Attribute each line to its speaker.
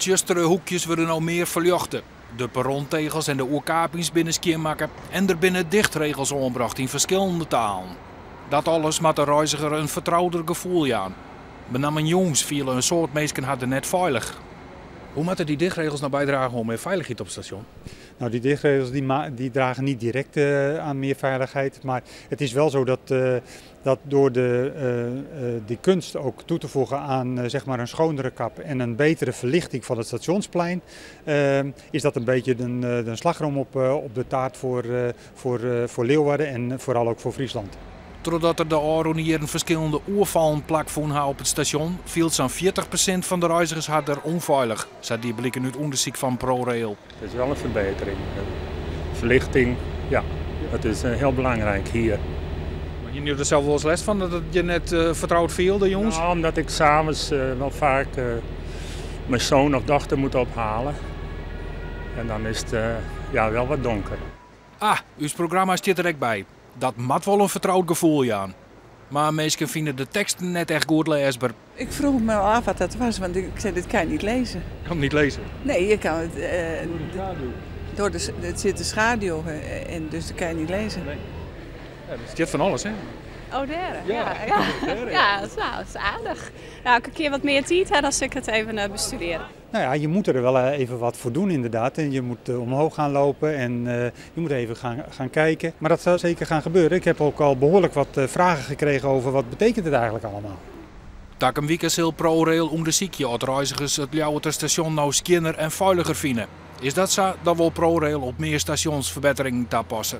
Speaker 1: Tsjustere hoekjes wurde no mear ferljochte. De perrontegels en de oerkapings binne skjinmakke en der binne dichtregels oanbrocht yn ferskillende talen. Dat alles moat de reiziger in fertrouder gefoel jaan. Benammen jûns fiele in soad minsken har der net feilich. Hoe moatte dy dichtregels no bydrage oan mear feilichheid op it stasjon?
Speaker 2: Nou, die dichtregels die dragen niet direct aan meer veiligheid. Maar het is wel zo dat door die kunst ook toe te voegen aan, zeg maar, een schonere kap en een betere verlichting van het stationsplein, is dat een beetje de slagroom op de taart voor Leeuwarden en vooral ook voor Friesland.
Speaker 1: Trochdat der de ôfrûne jierren ferskillende oerfallen plakfûn ha op it stasjon, fielt sa'n 40% fan de reizgers har der ûnfeilich, sa die bliken út ûndersyk fan ProRail.
Speaker 3: Het is wel een verbetering. Verlichting, ja, dat is heel belangrijk hier.
Speaker 1: Maar je der sels wolris lêst fan dat it je net fertroud fielde, jûns?
Speaker 3: Nou, omdat ik s'avonds wel vaak mijn zoon of dochter moet ophalen. En dan is het, ja, wel wat donker.
Speaker 1: Ah, ús programma stiet der ek by. Dat moat wol in fertroud gefoel jaan. Mar minsken fine de teksten net echt goed lêsber.
Speaker 4: Ik vroeg me af wat dat was, want ik zei: dit kan je niet lezen.
Speaker 1: Ik kan het niet lezen?
Speaker 4: Nee, je kan het het zit de schaduw in, dus dat kan je niet lezen.
Speaker 1: Nee. Ja, der stiet fan alles, hè?
Speaker 5: Oh, dêr? Ja. Ja, nou, dat is aardich. Nou, as ik in kear wat mear tiid ha, dan sil ik it even bestudearje.
Speaker 2: Nou ja, je moet er wel even wat voor doen inderdaad. En je moet omhoog gaan lopen en je moet even gaan kijken. Maar dat zal zeker gaan gebeuren. Ik heb ook al behoorlijk wat vragen gekregen over wat betekent het eigenlijk allemaal.
Speaker 1: Takom wike sil ProRail ûndersykje oft reizgers it Ljouwerter stasjon no skjinner en feiliger fine. Is dat sa, dan wol ProRail op mear stasjons ferbetteringen tapasse.